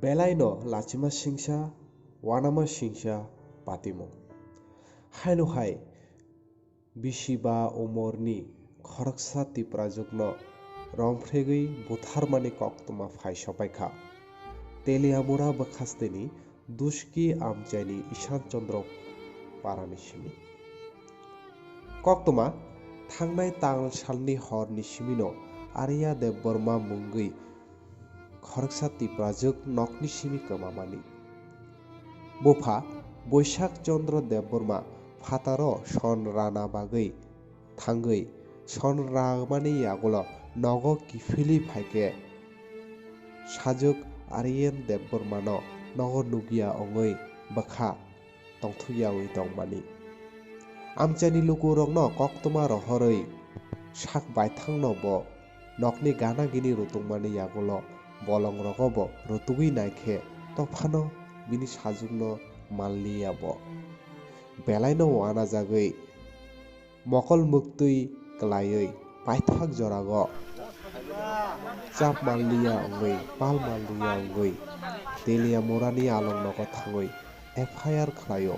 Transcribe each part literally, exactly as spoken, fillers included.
Belaino lachima singsa, wanama singsa patimung. Haino hai bisi ba umorni khoroksa Tiprajwkno romphregwi butharmani koktwma phai sopaikha. Teliamura bwkhasteni Duski amchaini Ishan Chandra parani simi. Koktwma thangnai tal salni horni simino Arya Debbarma mungwi khoroksa Tiprajwk nokni simi kwmamani. Bupha Boisak Chandra Debbarma phataro son rana bagwi thangwi son ragmani yagulo nogo kiphilwi phaikhe sajwk Aryan Debbarmano nogo nukya wngwi bwkha tongthokyawi tongmani. Amchaini lukurokno koktwma rohorwi sak baithangno bo nokni gana gini rutungmani yagulo bolongrogo bo rutugwi naikhe tophano bini sajwkno manliya bo. Belaino wanajagwi mokol muktwi kwlaiwi paithak jorago chap manliya wngwi, pal manliya wngwi Teliamurani along nogo thangwi F I R khlaio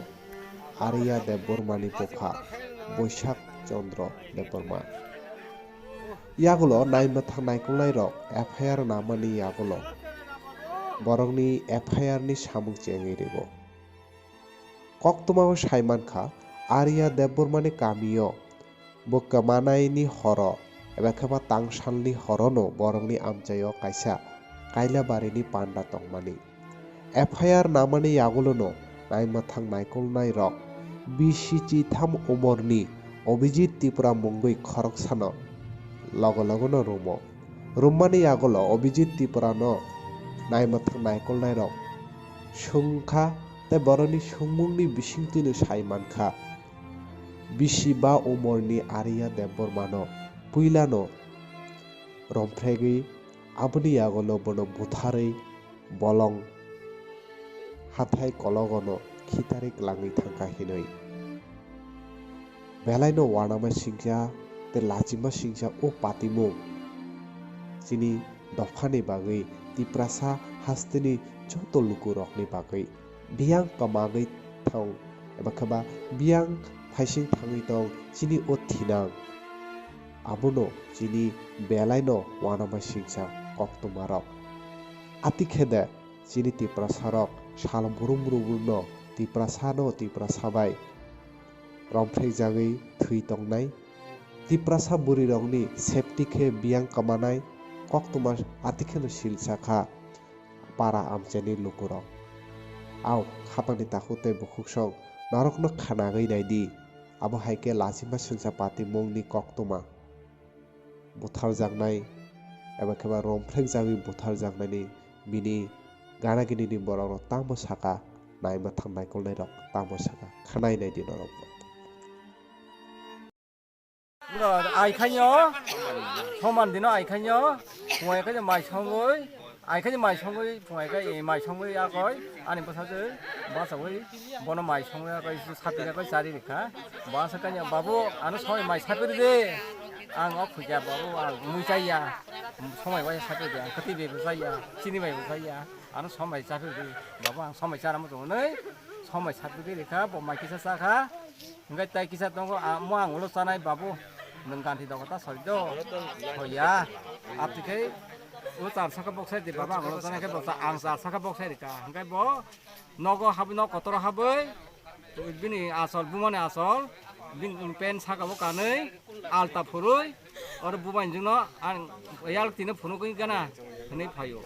Arya Debbarmani bupha Boisak Chandra Debbarma. Yagulo naimwthang naikolnairok F I R namani yagulo borokni F I R ni samung chengwi rwo. Koktwmao sai mankha, Arya Debbarmani kamio bo kwmanaini horo eba khe ba tangsalni horono borokni amchaio kaisa Kailabarini panda tongmani. F I R namani yagulono naimwthang naikolnairok bisi chitham umorni Abhijit Tripura mungwi khoroksano logo logono rumo. Rummani yagulo Abhijit Tripurano naimwthang naikolnairok swngkha tei borokni swngmungni bisingtwino sai mankha, bisi ba umorni Arya Debbarmano puilano romphregwi aboni yagulo bono butharwi bolong hathai kologono khitarwi kwlangwi thangkha hinwi. Belaino wanama singcha tei lachima singcha o patimung chini dophani bagwi Tiprasa hasteni joto lukurokni bagwi biyang kwmagwi thang eba khe ba biyang phaising thangwi tong chini o thinang. Abono chini belaino wanama singcha koktwmarok. Ati khe de chini Tiprasarok sal brum brum no Tiprasano Tiprasa bai romphrekjagwi thwi tongnai. Tiprasa bwrwirokni safety khe biyang kwmanai koktwma ati kheno silsa kha para amchaini lukurok. Au khatangni takhuk tei bukhuksong norokno khanagwi naidi, abo hai khe lachima singcha patimungni koktwma. Butharjaknai eba khe ba romphrekjagwi butharjaknaini bini gana ginini borokno tamo saka, naima thang naikolnairok tamo saka, khanai naidi norokbo. Bro, ai khainyo, soman dino ai khainyo, phungai khainyo mai songoi, ai khainyo mai songoi, phungai khai mai songoi akoi, ani bwsajwk, bwsajwk, bono mai songoi akoi, sapi akoi chari rikha, bwsajwk khainyo, babu, ano songoi mai sapi ride, ang o khuja babu, ang mui chaya, somai waisa sapi ride, ang kwtwi bai bwsaya, chini bai bwsaya, ano somai sapi ride, babu, ang somai chara muchungo nai, somai sapi rikha, bo mai kisa chakha. Hingke tai kisa tongo, a, mo ang ulo chanai babu, nwng ganti dogo ta sori do. Hoya, apti khe, o char saka boksai di baba, ang ulo chanai khe boksa, ang char saka boksai rika. Hingke bo, nogo habwi, nok kotoro habwi, bini asol, bumani asol, bini pen saka bo kanwi, alta phurwi, oro bubaini jwngno ang yal tino phunugwi gana hinwi phaio.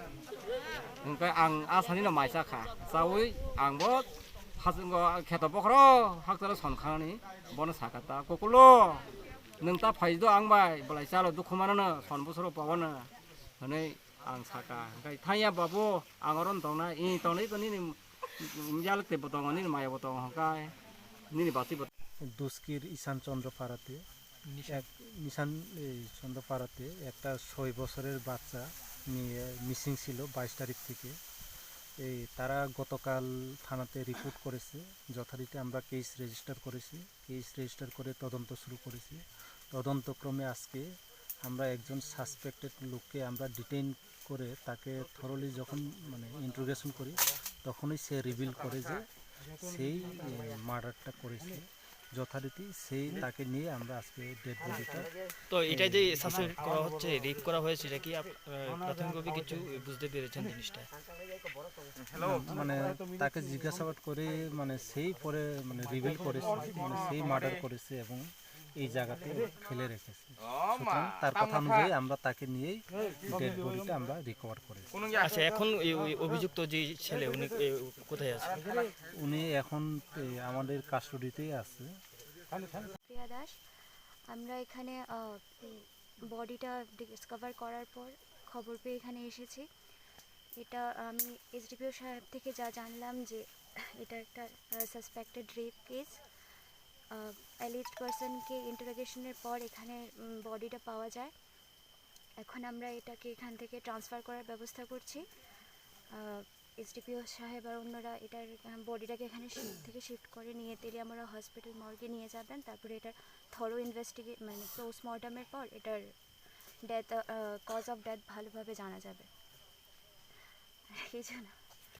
Hingke ang asani no maisa kha, chawi ang bo hachwk kheto bokhoro hakchalo son khanani bono saka ta, "Kukulo, nwng ta phai do ang bai, belai chalo dukhu manano son bosoro pawano," hinwi ang saka. Hingke, "Thangya babu, ang oro tongnai, i tongnai to nini yalwk tei bo tongo, nini maya bo tongo," hingke nini bati bo. Duskir Ishan Chandra Parate, এক নিশান এই চন্দ্রপাড়াতে একটা ছয় বছরের বাচ্চা নিয়ে মিসিং ছিল বাইশ তারিখ থেকে। এই তারা গতকাল থানাতে রিপোর্ট করেছে, যথারীতি আমরা কেস রেজিস্টার করেছি। কেস রেজিস্টার করে তদন্ত শুরু করেছি। তদন্তক্রমে আজকে আমরা একজন সাসপেক্টেড লোককে আমরা ডিটেইন করে তাকে থরোলি যখন মানে ইন্টারোগেশন করি, তখনই সে রিভিল করে যে সেই মার্ডারটা করেছে। যথারীতি সেই তাকে নিয়ে আমরা আজকে ডেড বডিটা তো এটা যে সাসপেক্ট করা হচ্ছে, রেপ করা হয়েছে, এটা কি আপ- আহ, প্রাথমিকভাবে কিছু বুঝতে পেরেছেন জিনিসটা? মানে তাকে জিজ্ঞাসাবাদ করে মানে সেই পরে মানে রিভিল করেছে, মানে সেই মার্ডার করেছে এবং এই জায়গাতে ফেলে রেখেছে। সুতরাং তার কথা অনুযায়ী আমরা তাকে নিয়েই ডেড বডিটা আমরা রিকভার করেছি। আচ্ছা, এখন এই ওই অভিযুক্ত যে ছেলে, উনি এ, কোথায় আছে? উনি এখন এই আমাদের কাস্টডিতেই আছে। প্রিয়া দাস, আমরা এখানে আহ, এই বডিটা ডিসকভার করার পর খবর পেয়ে এখানে এসেছি। এটা আমি এসডিপিও সাহেব থেকে যা জানলাম যে এটা একটা সাসপেক্টেড রেপ কেস। অ্যালিজড পার্সনকে ইন্টারোগেশনের পর এখানে বডিটা পাওয়া যায়। এখন আমরা এটাকে এখান থেকে ট্রান্সফার করার ব্যবস্থা করছি। এসডিপিও সাহেব আর অন্যরা এটার বডিটাকে এখানে শিফট থেকে শিফট করে নিয়ে তেলিয়ামুড়া হসপিটাল মর্গে নিয়ে যাবেন। তারপরে এটার থরো ইনভেস্টিগে মানে পোস্টমর্টমের পর এটার ডেথ, কজ অফ ডেথ ভালোভাবে জানা যাবে। আর কিছু না।